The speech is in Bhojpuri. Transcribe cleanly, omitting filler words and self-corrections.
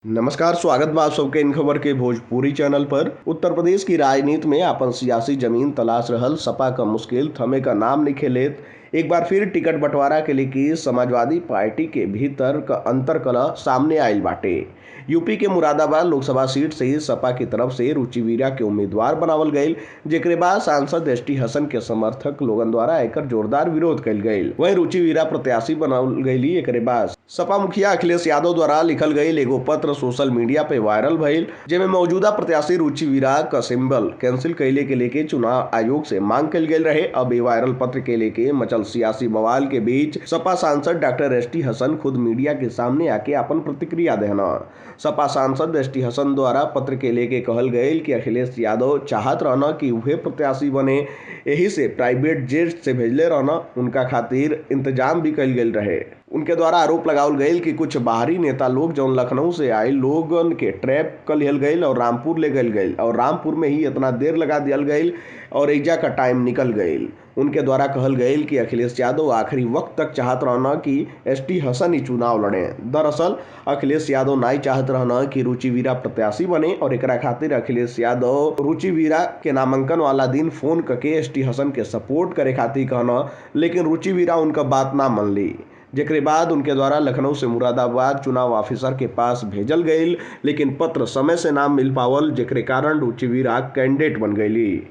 नमस्कार, स्वागत बा आप सबके इन खबर के भोजपुरी चैनल पर। उत्तर प्रदेश की राजनीति में अपन सियासी जमीन तलाश रहल सपा का मुश्किल थमे का नाम नहीं लेत। एक बार फिर टिकट बंटवारा के लेके समाजवादी पार्टी के भीतर का अंतरकलह सामने आयल बाटे। यूपी के मुरादाबाद लोकसभा सीट से ही सपा की तरफ से रुचि वीरा के उम्मीदवार बनावल गईल, जेकरे बाद सांसद एस टी हसन के समर्थक लोगन द्वारा एकर जोरदार विरोध कइल गईल। वहीं रुचि वीरा प्रत्याशी बनावल गईली। एकरे बाद सपा मुखिया अखिलेश यादव द्वारा लिखल गईल एगो पत्र सोशल मीडिया पे वायरल भइल, जेमे मौजूदा प्रत्याशी रुचि वीरा का सिंबल कैंसिल कैले के लेके चुनाव आयोग से मांग कइल गेल रहे। अब ये वायरल पत्र के लेके मचल सियासी बवाल के बीच सपा सांसद डॉक्टर एस टी हसन खुद मीडिया के सामने आके अपन प्रतिक्रिया देना। सपा सांसद एस टी हसन द्वारा पत्र के लेके कहल गईल कि अखिलेश यादव चाहत रहना कि उहे प्रत्याशी बने, यही से प्राइवेट जेट से भेजले रहना, उनका खातिर इंतजाम भी कइल गेल रहे। उनके द्वारा आरोप लगावल गईल कि कुछ बाहरी नेता लोग जौन लखनऊ से आए लोगन के ट्रैप कर लिहल गईल और रामपुर ले गईल गईल और रामपुर में ही इतना देर लगा दियल गईल और एजा का टाइम निकल गईल। उनके द्वारा कहल गईल कि अखिलेश यादव आखिरी वक्त तक चाहत रहना कि एस टी हसन ही चुनाव लड़े। दरअसल अखिलेश यादव नाई चाहत रहना कि रुचि वीरा प्रत्याशी बने और एकरा खातिर अखिलेश यादव रुचि वीरा के नामांकन वाला दिन फोन करके एस टी हसन के सपोर्ट करे खातिर कहना, लेकिन रुचि वीरा उनका बात ना मन ली। जेकरे बाद उनके द्वारा लखनऊ से मुरादाबाद चुनाव ऑफिसर के पास भेजल गईल, लेकिन पत्र समय से ना मिल पावल, जेकरे कारण रुचि वीरा कैंडिडेट बन गईली।